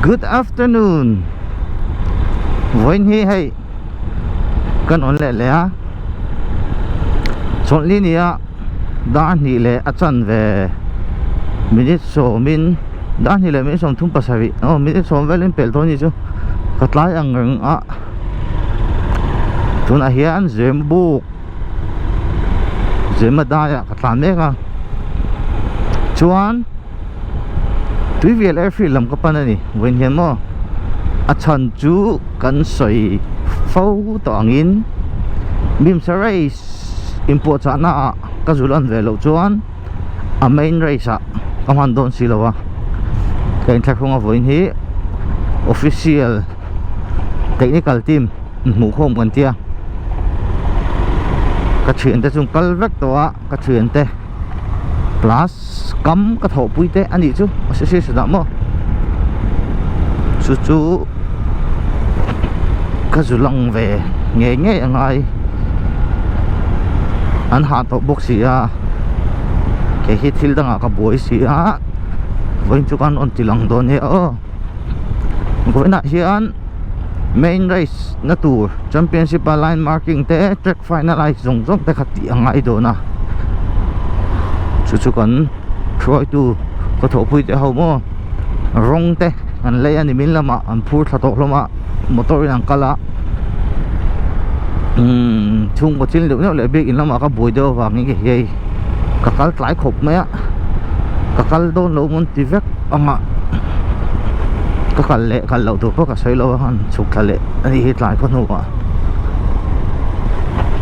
Good afternoon Vawiin hi hei kan awn leh leh a chawlhni nia dar hnih leh a chanve minute sawmin dar hnih leh minute sawmthum pasarih aw minute sawm velin pelh dawn a nih chu ka tlai ang reng a tunah hian zembuk Zema daiah ka tlan mek a chuan Tuivial airfield lam ka pan a ni vawiin hian maw a chhan chu kan sawi fo tawh angin Mimsa race inpuahchahna ah ka zul an ve loh chuan a main race ah ka hman dawn si lo a ka inthlahrung a vawiin hi official technical team hmuh khawm kan tia ka thiante chu kal vek tawh a ka thiante plus kam ka thawhpui te a nih chu association ah maw chu chu ka zu lang ve ngei ngei a ngai an hah tawh bawk si a kei hi thil dangah ka buai si a vawiin chu kan rawn ti lang dawn nia aw. Vawiinah hian main race na tur championship a line marking te track finalize zawng zawng te kha tih a ngai dawn a chu chu kan hruaitu ka thawhpui te ho maw rawng te an lei a ni min lamah an phur thla tawh hlawm a motor in an kal a umm chhungkaw thil deuh deuh leh bik in lamah ka buai deuh avangin hei hei ka kal tlai khawp mai a ka kal dawn lo mawn ti vek ang a ka kal leh kal loh tur pawh ka sawi lo a han chhuk thla leh a nih hi tlai khaw hnuah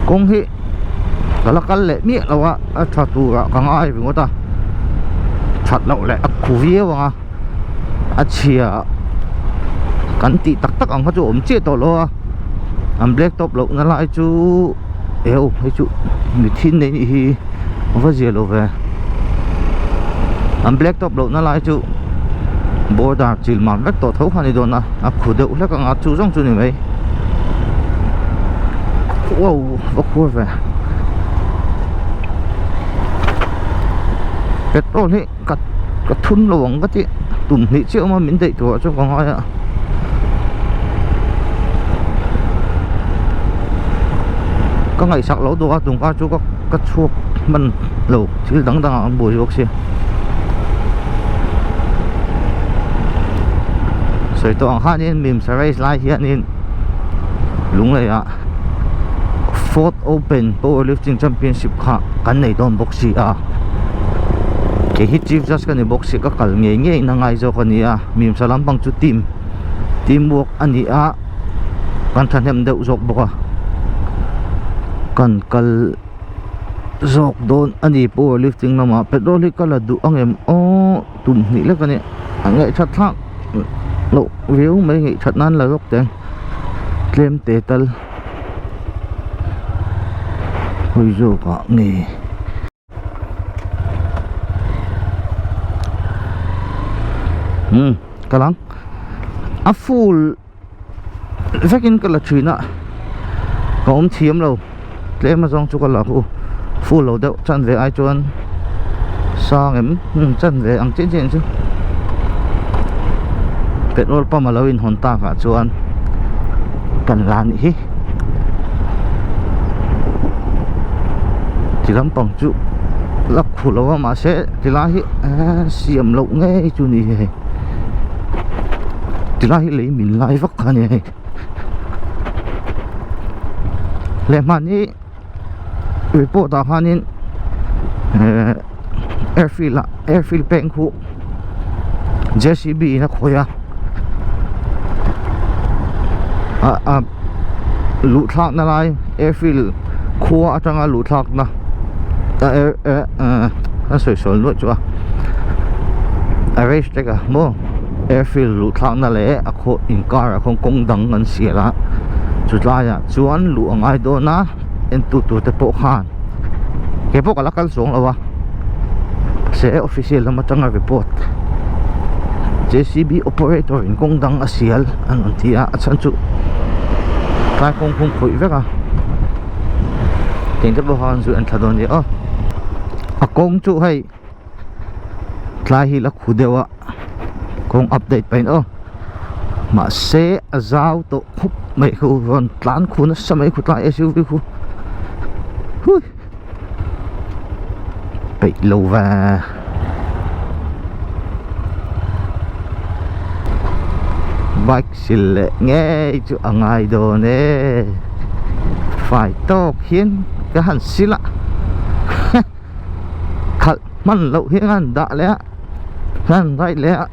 kawng hi ka la kal leh miah lo a a tha turah ka ngai ringawt a that loh leh a khu viau ang a a chhia kan tih tak tak ang kha chu a awm chiah tawh lo a an black top loh na lai chu eu hei chu mitthi nei nih hi a va zia lo ve an black top loh na lai chu border chil mam vek tawh tho kha a ni dawn a a khu deuh hlek ang a chu zawng chu a ni mai wow va khur ve petrol hi ka ka thun lo ang ka tih tum hnih chiah awm a min daih turah chuan ka ngai a ka ngaihsak lo duh a tungkar chu ka ka chhuak hman lo thil dang dang ah an buai bawk sia sawi tawh ang khanin mimsa race lai hianin lunglei ah fourth open power lifting championship kha kan nei dawn bawk si a kei hi chief judge ka ni bawk si ka kal ngei ngei in a ngai zawk a ni a mimsa lampang chu team team work a ni a kan thahnem deuh zawk bawk a kan kal zawk dawn a ni power lifting lamah petrol hi ka la duh ang em aw tum hnih lek a ni a ngaihthat thlak loh viau mai ngaihthat nan la zawk teh ang tlem te tal hawi zawk ah nge. Umm ka lang a full vekin ka la thin a ka awm thiam lo tlem azawng chu ka la u full lo deuh chanve ai chuan sang em hmm chanve ang chiah chiah chu petrol pump a lo inhawn tak ah chuan kan la anih hi ti lampang chu la khu lo a mahse tilai hi eee siam loh ngei chu a ni hei. Tilai hi lei min lai vak kha a ni hei leh hmanni report ah khanin ehh airfield ah airfield peng khu J C B in a khawih a ah ah luh thlak na lai airfield khua atanga luh thlak na eh eh a sawi sawi nuaih chu a a race track ah maw airfield luh thlak na leh a khaw inkar ah khawn kawng dang an sial a chu tlai ah chuan luh a ngai dawn a en tu tur te pawh khan kei pawh ka la kal chuang lo a mahse official lam atanga report J C B operator in kawng dang a sial an rawn ti a a chhan chu tlai kawng phung khawih vek a eng te pawh khan zu en thla dawn a ni aw a kawng chu hei tlai hi la khu deuh a kawng update pahin aw. Mahse a zau tawh khawp mai khu rawn tlan khu nasa mai khu tlai SUV khu hui peih lo ve bike sil leh ngei chu a ngai dawn e fai tawk hian ka han sil a khalh hman loh hian a han dah leh a han right leh a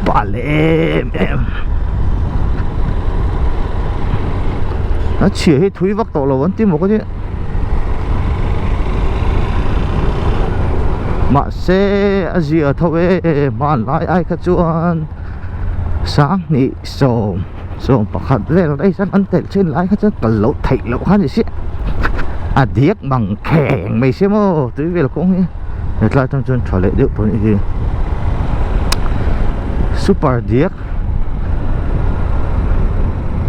bal em em a chhia hi thui vak tawh lo an ti maw ka ti mahse a zia tho e hmanlai ai kha chuan sanghnih sawm sawm pakhat vel daih chuan an telh thin lai kha chuan kal loh theih loh kha a ni si a diak mang kheng mai sia maw tui vel kawng hi hetlai atang chuan tha leh deuh tawh a nih hi super diak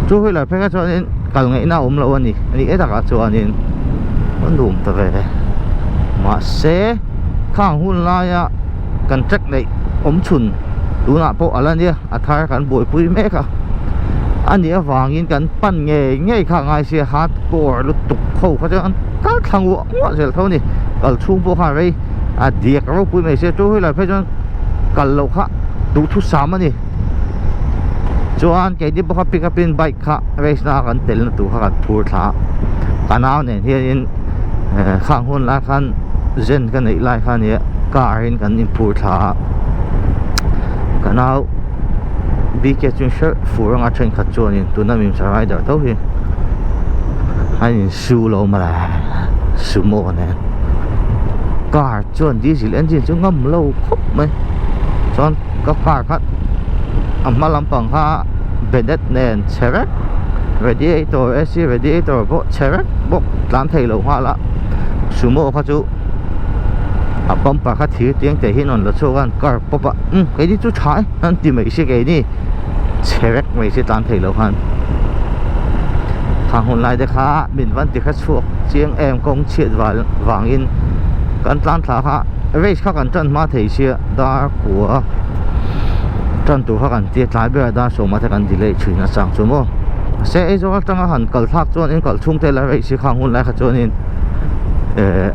two wheeler phei kha chuanin kal ngaihna a awm lo a ni a nih takah chuanin a nuam ta ve mahse khang hun laia kan track neih awm chhun tunah pawh a la nia. A thar kan buaipui mek a a nih avangin kan pan ngei ngei kha a ngai sia hardcore lutuk ho kha chuan an kal thla nguah nguah zel tho a ni kal chhung pawh khan rei a diak ropui mai sia two wheeler phei chuan kal loh kha duhthusam a ni chuan keini pawh kha pick up in bike kha race na kan tel na tur kha kan phur thla a ka nau nen hianin eh khang hun lai khan zen ka neih lai kha nia car in kan inphur thla a. Ka nau BK chu hreuh fur anga thenkhat chuanin tuna mimsa rider tho hi a insu lo mawle sumo nen car chuan diesel engine chu ngam lo khawp mai chuan ka car kha a hma lampang kha bonnet nen chhe vek radiator AC radiator pawh chhe vek bawk tlan thei lo nghal a sumo kha chu a bumper kha thir tiang te hian a rawn la chhuak a an car pawp a umm keini chu tha e an ti mai si keini chhe vek mai si tlan thei lo khan khang hun lai te kha min van ti kha chhuak chiang em kawng chhiat vangin kan tlan thla kha race kha kan tan hma thei sia dar kua tan tur kha kan tia tlai berah dar sawma te kan delay thin a chang chu maw mahse Aizawl atanga han kal thlak chuan in kal chhung te la race hi khang hun lai kha chuanin eh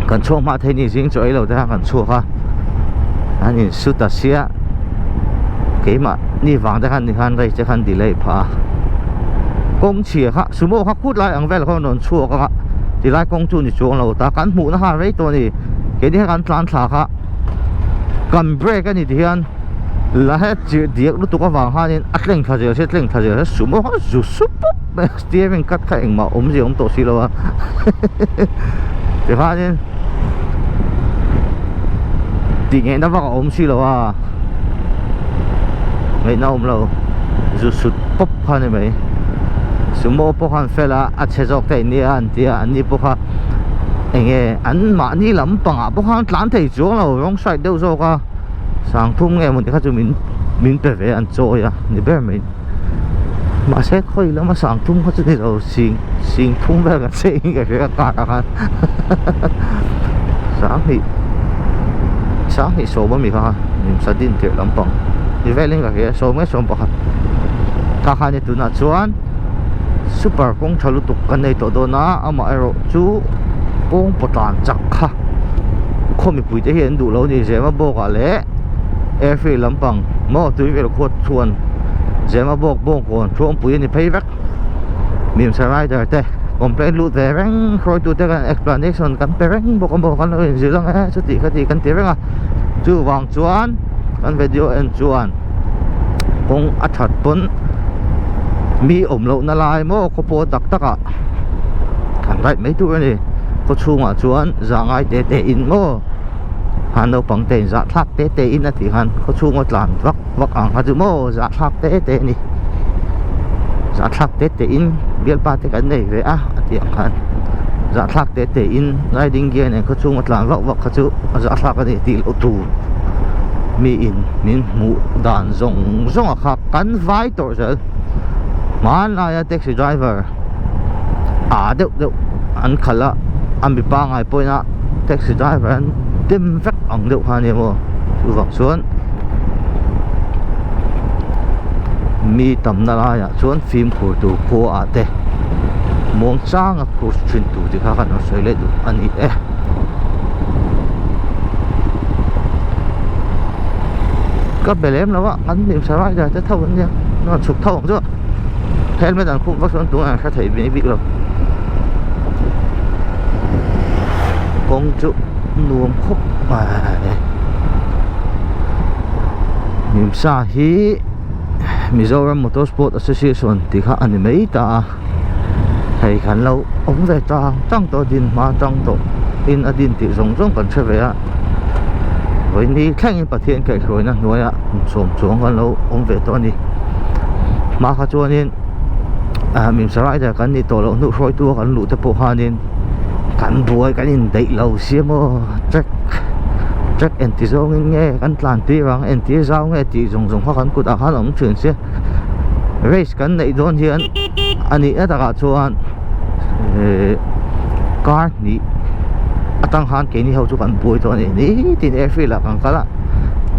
kan chhuak hma thei ni zing chu ei lo te kha kan chhuak a an in su ta sia keimah ni vang te khan ni khan race te khan delay phah a kawng chhia kha sumo kha khut lai ang vel kha rawn chhuak a tilai kawng chu ni chuang lo ta kan hmuhna kha rei tawh a ni keini kha kan tlan thla kha kan brake a ni ti hian la het chirh diak lutuk avang khanin a tleng thla zel se tleng thla zel se sumo kha zu sup pawp mai a. Steering cut kha engmah awmzia awm tawh si lo a tikhanin tih ngaihna vak a awm si lo a ngaihna awm lo zu sut pawp kha a ni mai sumo pawh khan fel a a chhe zawk theih nia an ti a an ni pawh kha eng nge an mahni lampangah pawh khan tlan thei chuang lo wrong side deuh zawk a sangthum nge mawni kha chu min min pe ve an chawi a ni ber mai. Mahse khawi lama sang thum kha chu ni lo sing sing thum vel kan chei in ka hria car ah khan sanghnih sanghnih sawm ami kha nimsa din tirh lampang ni velin ka hria sawm nge sawm pakhat ka khan ni tunah chuan super kawng tha lutuk kan nei tawh dawn a amaherawh chu kawng pawh tlan chak kha khaw mipui te hi an duh lo a ni zema bawk ah leh airfield lampang maw tui vel khuat chuan Zema bawk bawngkawn thuampui a ni phei vek Mimsa rider te complaint lut ve reng hruaitu te kan explanation kan pe reng bawk a maw kan lo inzir ang e chuti khati kan ti reng a chuvang chuan kan video en chuan kawng a that pawn mi awm loh na lai maw khaw pawl tak tak ah kan ride mai tur a ni khaw chhungah chuan zah ngai te te in maw han naupang te in zah thlak te te in a tih khan khaw chhunga tlan vak vak ang kha chu maw zah thlak te te a ni zah thlak te te in bialpa te kan nei ve a a tih ang khan zah thlak te te in riding gear nen khaw chhunga tlan vak vak kha chu a zah thlak a ni tih loh tur mi in min hmuh dan zawng zawng a kha kan vai tawh zel hmanlaia taxi driver ah deuh deuh an khalh a a mipa ngai pawhin a taxi driver an dem vek ang deuh kha a ni maw chuvang chuan. Mi tamna laiah chuan fimkhur tur khua ah te muang changa phur thin tur tih kha kan rawn sawi leh duh a ni e. Ka be lem lo a, kan hlimsa rider te tho an nia, an rawn chhuk tho ang chu a, helmet an khup vak chuan tunah an hre thei bik bik lo. Kawng chu nuam khawp mai. Hlimsa hi Mizoram Motorsport Association tih kha a ni mai ta a hei kan lo awm ve tang tang tawh din hma tang tawh in a din tih zawng zawng kan hre ve a vawiin thlengin Pathian kaihhruaina hnuaiah sawm chuang kan lo awm ve tawh a ni hma kha chuanin ah mimsa rider kan nih tawh loh hnuh hruaitu a kan luh te pawh khanin kan buai kan indaih lo sia maw track track engti zawngin nge kan tlan tir ang entir zau nge tih zawng zawng kha kan kutah khan a awm thin sia race kan neih dawn hian a nihna takah chuan ehh kar hnih atang khan keini ho chu kan buai tawh a ni nitin airfield ah kan kal a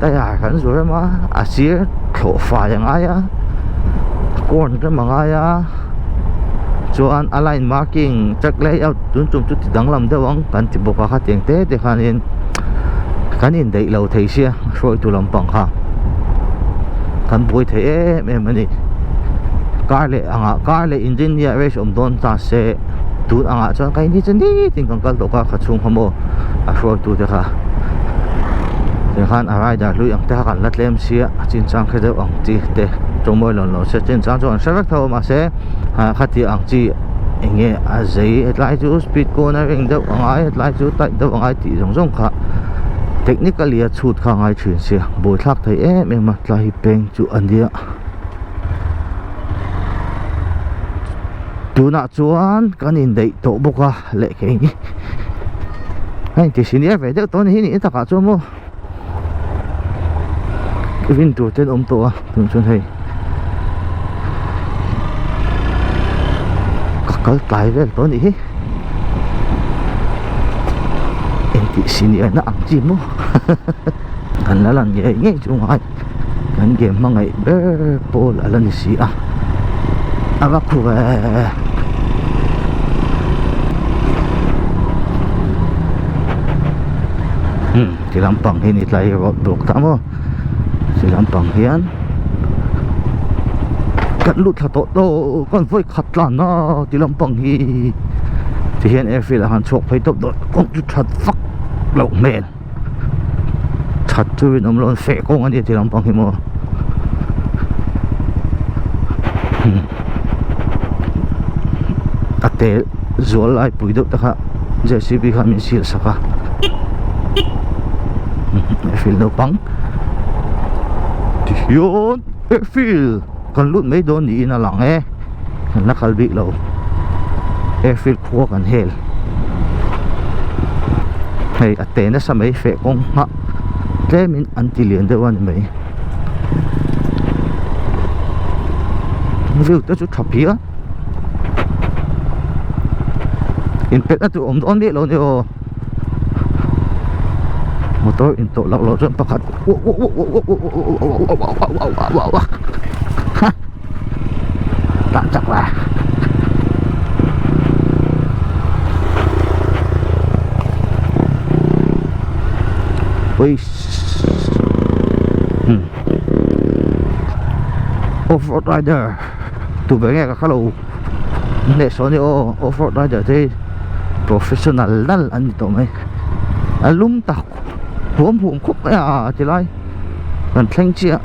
tyre kan zu rem a a sir thlawh fai a ngai a corn rem a ngai a chuan a line marking track layout tun tum chu ti danglam deuh ang kan ti bawk a khatiang te te khanin kan indaih lo thei sia hruaitu lampang kha kan buai thei em em a ni kar leh angah kar leh engineer race awm dawn ta se tun angah chuan ka inti chu nitin kan kal tawh kha kha chhung kha maw a hruaitu te kha tikhan a rider hlui ang te kha kan la tlem sia a chinchang kha deuh ang chi te chawngmawi lo lo se chinchang chu an hre vek tho a mahse ah khati ang chi eng nge a zei hetlai chu speed cornering deuh a ngai hetlai chu tight deuh a ngai tih zawng zawng kha technically a chhut kha a ngai thin sia buaithlak thei em em a tlai hi peng chu a nia tunah chuan kan indaih tawh bawk a leh kei hi a inti senior ve deuh tawh a ni hi ni takah chuan maw rin tur te an awm tawh a tun chuan hei ka kal tlai vel tawh a nih hi intih senior na ang chi maw kan la lan ngei ngei chu ngai kan game hmangaih ber pawl a la ni si a a va khu ve hmm ti lampang hi ni tlai road block ta maw ti lampang hian kan lut thla tawh tawh kan vawi khat tlan a ti lampang hi ti hian airfield ah khan chhuak phei tawp dawn kawng chu that vak loh hmel. That chu in awm lo feh kawng a ni tih lampang hi maw a te zual lai pui deuh te kha J C B kha min sial sak a airfield naupang tihian airfield kan lut mai dawn niin a lang e kan la kal bik lo airfield khua kan hel hei a te nasa mai feh kawng nghah tlemin an ti lian deuh a ni mai view te chu tha phian inpet na tur awm dawn miah lo a ni aw motor intawh loh loh chuan pakhat tah chak la ui hmm. off road rider tu ber nge ka kha lo leh sawn hi aw off road rider te professional nal an ni tawh mai a lum tak huam huam khawp mai a ti lai kan thleng chiah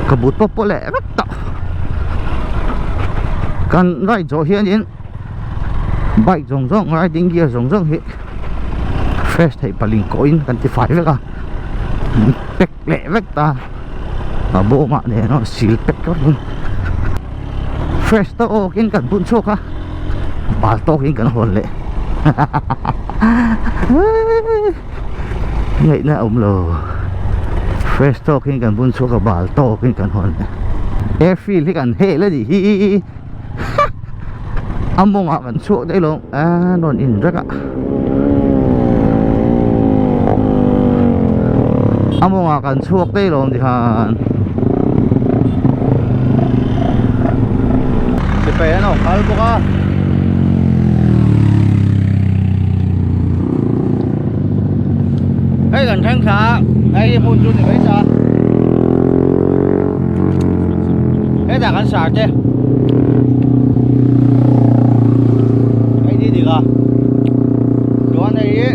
ka but pawp pawh leh vek tawh kan ride zawh hianin bike zawng zawng riding gear zawng zawng hi fresh theih paling kawhin kan ti fai vek a pack leh vek ta a bawmah nen a sil pack vek fresh tawkin kan bun chhuak a bal tawkin kan hawn leh ngaihna a awm lo fresh tawkin kan bun chhuak a bal tawkin kan hawn leh airfield hi kan hel a nih hi a mawngah kan chhuak daih lo a rawn in vek a. A mawngah kan chhuak daih lo ang tikhan. Sipai an lo kal bawk a. Hei kan thleng thla a, hei hi hmun chu ni mai ta. Hetah kan sar te. Hei ni dik a. Chuan hei hi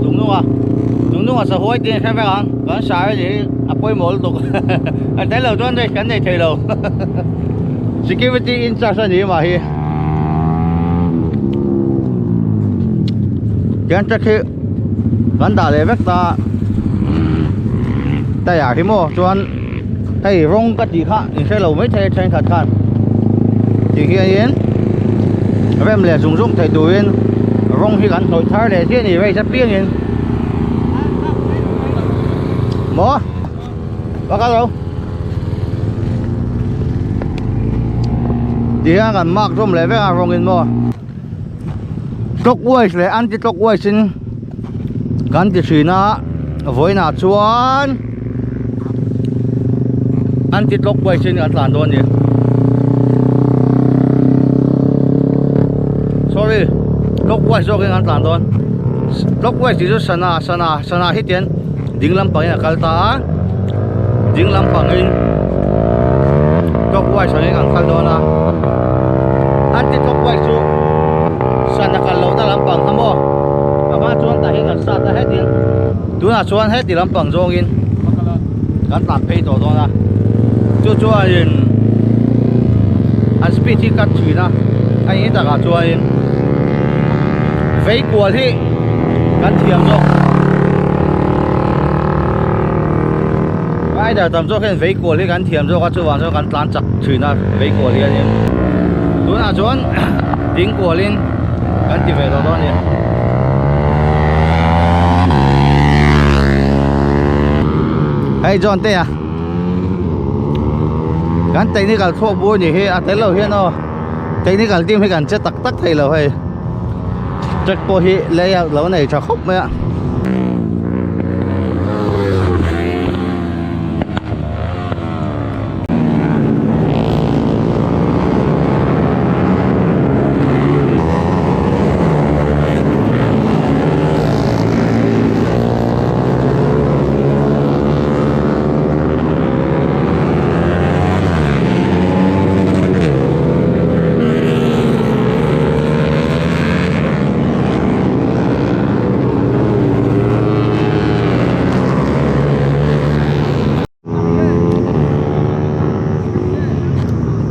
chung nunga chung nunga sahuai te hre vek ang kan sar a ni hi a pawimawh lutuk kan tel lo chuan hei kan nei thei lo security in charge a ni mah hi tiang track hi kan dah leh vek ta tyre hi maw chuan hei rawng ka tih kha in hre lo mai thei a thenkhat khan ti hianin rem leh zung zung theih turin rawng hi kan hnawih thar leh chiah a ni race apiangin maw va kal lo ti hian kan mark zawm leh vek a rawngin maw clockwise leh anti clockwise in kan ti thin a vawiinah chuan anti clockwise in kan tlan dawn a ni sorry clockwise zawk in kan tlan dawn clockwise tih chu sana sana sana hi tian ding lampangin a kal ta a ding lampangin clockwise angin kan kal dawn a anti clockwise chu sana kal lohna lampang kha maw a hma chuan tah hian kan start a hetin tunah chuan heti lampang zawngin kan tlan phei tawh dawn a chu chuanin an speed hi cut thin a a in takah chuanin vei kual hi kan thiam zawk rider tam zawk hian vei kual hi kan thiam zawk a chuvang chuan kan tlan chak thin a vei kual hianin tunah chuan ding kualin kan ti ve tawh dawn a ni. Hei John te a kan technical thluak bur ni hi a tel lo hian aw technical team hi kan che tak tak thei lo hei track pawh hi layout lo nei tha khawp mai a.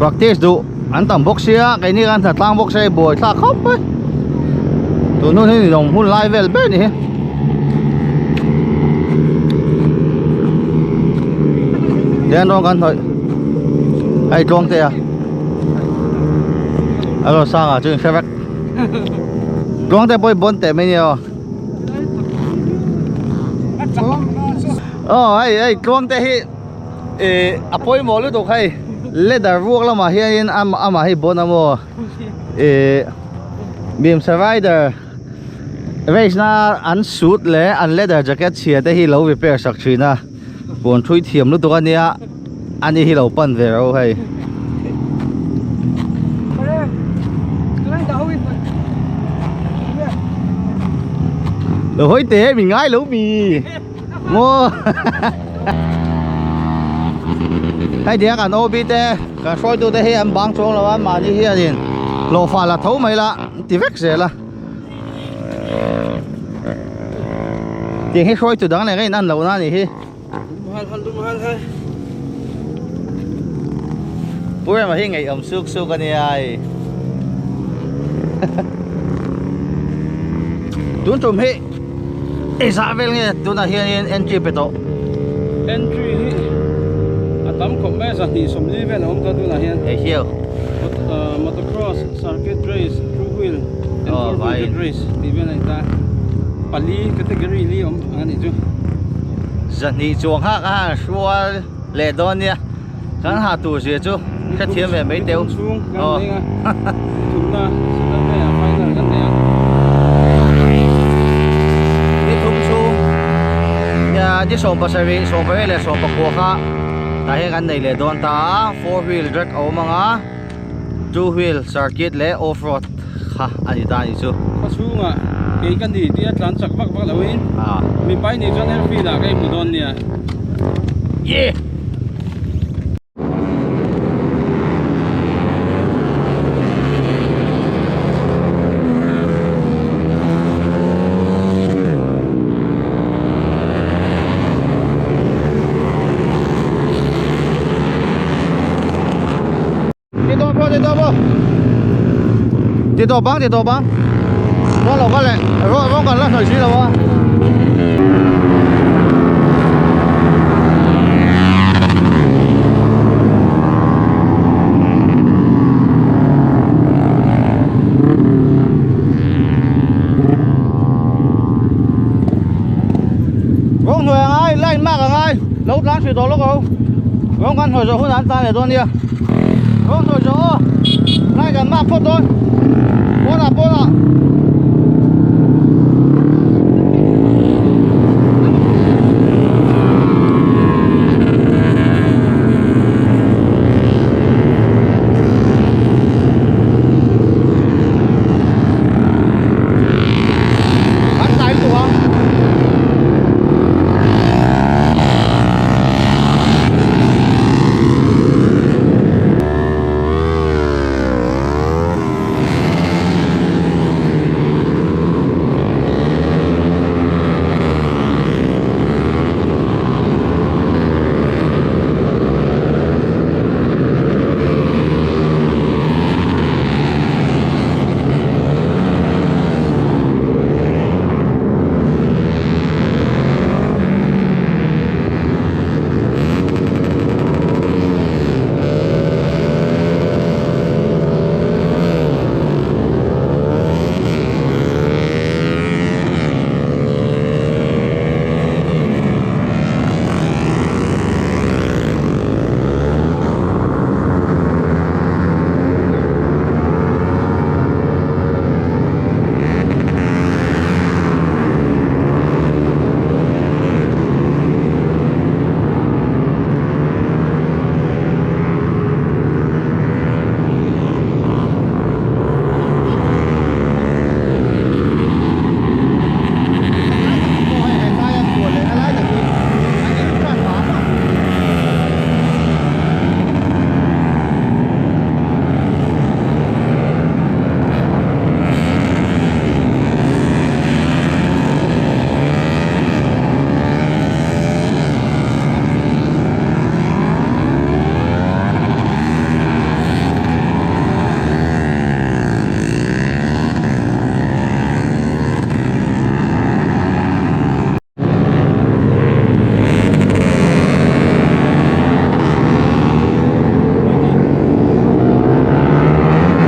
Practice duh an tam bawk sia keini kan tha tlang bawk sia hei buai thlak khawp mai tun hun hi ninawm hun lai vel ber ni hi. Tian rawng kan hnawih hei tluang te a a rawn sang ah chu in hre vek tluang te pawh hi bawn teh mai nia aw. Aw hei hei tluang te hi ih a pawimawh lutuk hei leather ruak lamah hianin amah hi bawn a maw ih mimsa rider race na an suit leh an leather jacket chhia te hi lo repair sak thin a puan thui thiam lutuk ania ani hi lo pan ve ro hei. Lo hawi teh min ngai lo mi maw hei tiang kan OB te kan hruaitu te hi an bang chuang lo a mahni hianin hlawhfa la tho mai la ti vek zel a tiang hi hruaitu dang leh ka in an loh na a nih hi. Pu Rema hi ngaihawm suk suk a nia hei tun tum hi engzah vel nge tunah hianin entry pe tawh entry hi a tam khawp mai a zahnih sawmli vel a awm ta tunah hian hei hiau motocross circuit race two wheel and four wheel race tih vel a ni ta pali category li awm ang a nih chu. Zahnih chuang hak a han hrual leh dawn nia kan ha tur zia chu hrethiam ve mai teu chhung kan nei a thumna Saturday ah final kan nei ang ni thum chhung nia Ni 17, 18 leh 19 kha tah hian kan nei leh dawn ta a, four wheel drag a awm ang a, two wheel circuit leh off road kha a ni ta a nih chu. Khaw chhungah kei ka ni tih a tlan chak vak vak loin mipa i nih chuan airfield ah ka inhmu dawn nia. Yeah! Ti tawp bawk, ti tawp bawk. Ti tawp ang, ti tawp ang. Rawn lo kal leh, rawn kal la hnawih si lo a. Rawng hnuai a ngai, line mark a ngai, lo tlan hrih tawh lawk ang. Rawng kan hnuai zawh hunah an tlan leh dawn nia. Rawng hnuai zawh aw, line kan mark phawt dawn. Pawnah pawnah. An tlai lutuk a.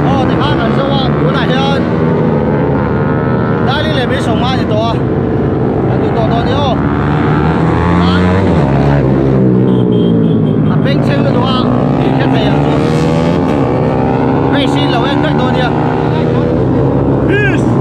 Aw tikhan kan zo a tunah hian Daili leh Beisawma a ni tawh a kan duh tawh dawn ni aw a bengchheng lutuk a tih hriat theih ang chu race hi lo en vek dawn nia. Peace!